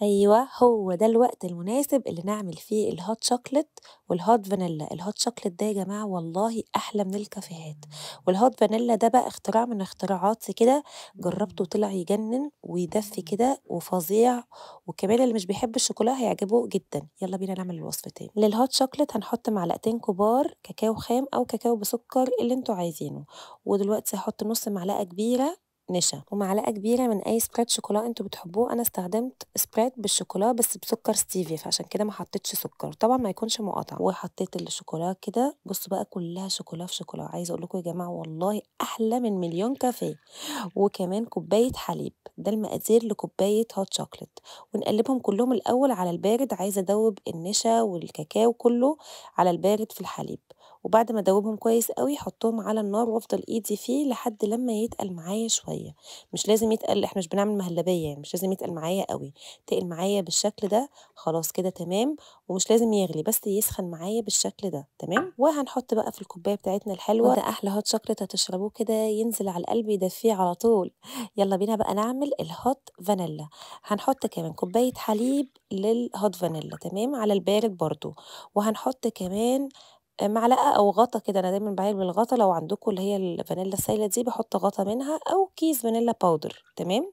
أيوه، هو ده الوقت المناسب اللي نعمل فيه ال hot chocolate وال hot vanilla. ال hot chocolate ده يا جماعة والله أحلى من الكافيهات، وال hot vanilla ده بقى اختراع من اختراعاتي كده، جربته طلع يجنن ويدفي كده وفظيع، وكمان اللي مش بيحب الشوكولا هيعجبه جدا. يلا بينا نعمل الوصفتين. لل hot chocolate هنحط معلقتين كبار كاكاو خام أو كاكاو بسكر اللي انتوا عايزينه، ودلوقتي هحط نص معلقة كبيرة نشا ومعلقة كبيرة من اي spread شوكولا انتوا بتحبوه. انا استخدمت spread بالشوكولا بس بسكر ستيفيا، فعشان كده ما حطيتش سكر، طبعا ما يكونش مقاطع. وحطيت الشوكولا كده، بصوا بقى كلها شوكولا في شوكولا، عايزه اقول لكم يا جماعة والله احلى من مليون كافيه. وكمان كوباية حليب، ده المقادير لكوبايه hot chocolate. ونقلبهم كلهم الاول على البارد، عايزه ادوب النشا والكاكاو كله على البارد في الحليب، وبعد ما ادوبهم كويس قوي حطهم على النار وافضل ايدي فيه لحد لما يتقل معايا شوية. مش لازم يتقل، احنا مش بنعمل مهلبية يعني، مش لازم يتقل معايا قوي، تقل معايا بالشكل ده خلاص كده تمام، ومش لازم يغلي بس يسخن معايا بالشكل ده تمام. وهنحط بقى في الكوباية بتاعتنا الحلوة، وده احلى hot chocolate هتشربوه كده ينزل على القلب يدفيه على طول. يلا بينا بقى نعمل ال hot vanilla. هنحط كمان كوباية حليب لل hot vanilla تمام على البارد برضو، وهنحط كمان معلقه او غطا كده، انا دايما بعمل بالغطا، لو عندكم اللي هي الفانيلا السايله دي بحط غطا منها او كيس vanilla powder تمام.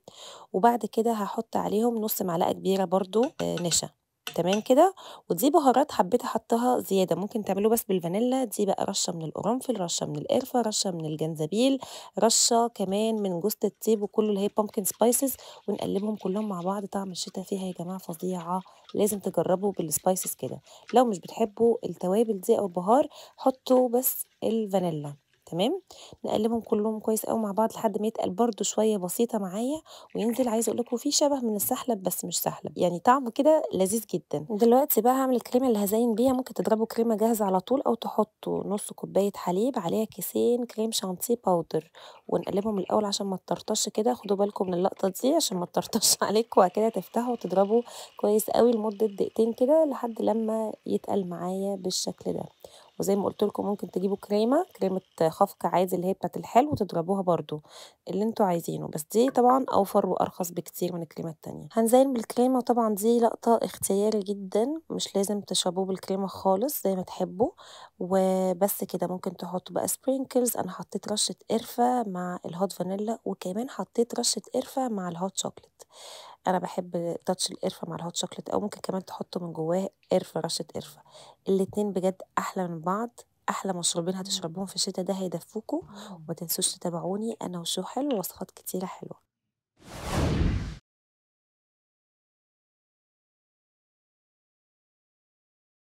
وبعد كده هحط عليهم نص معلقه كبيرة برضو نشا تمام كده. ودي بهارات حبيت احطها زيادة، ممكن تعملوه بس بالفانيلا. دي بقى رشه من القرنفل، رشه من القرفه، رشه من الجنزبيل، رشه كمان من جوز الطيب، وكله اللي هي pumpkin spices، ونقلبهم كلهم مع بعض. طعم الشتاء فيها يا جماعة فظيعة، لازم تجربوا بال spices كده. لو مش بتحبوا التوابل دي او البهار حطوا بس الفانيلا تمام. نقلبهم كلهم كويس قوي مع بعض لحد ما يتقل برده شوية بسيطة معايا وينزل. عايزه اقول لكم في شبه من السحلب بس مش سحلب، يعني طعمه كده لذيذ جدا. دلوقتي بقى هعمل الكريمة اللي هزين بيها. ممكن تضربوا كريمة جاهزة على طول، او تحطوا نص كوباية حليب عليها كيسين كريم شانتيه powder، ونقلبهم الاول عشان ما تطرطش كده. خدوا بالكم من اللقطة دي عشان ما تطرطش عليكم. وبعد كده تفتحوا وتضربوا كويس قوي لمدة دقيقتين كده لحد لما يتقل معايا بالشكل ده. وزي ما قلت لكم ممكن تجيبوا كريمة خفق عادي اللي هي بتاعت الحلو وتضربوها برضو اللي انتوا عايزينه، بس دي طبعا اوفر وارخص بكتير من الكريمة التانية. هنزين بالكريمه، وطبعا دي لقطة اختياري جدا، مش لازم تشربوه بالكريمه خالص، زي ما تحبوا. وبس كده ممكن تحطوا بقى sprinkles. انا حطيت رشه قرفه مع ال hot vanilla، وكمان حطيت رشه قرفه مع ال hot chocolate. انا بحب touch القرفه مع ال hot chocolate، او ممكن كمان تحطوا من جواه قرفه، رشه قرفه. الاتنين بجد احلى من بعض، احلى مشروبين هتشربوهم في الشتاء ده، هيدفوكوا. وما تنسوش تتابعوني انا وشو حلو، وصفات كتيرة حلوة.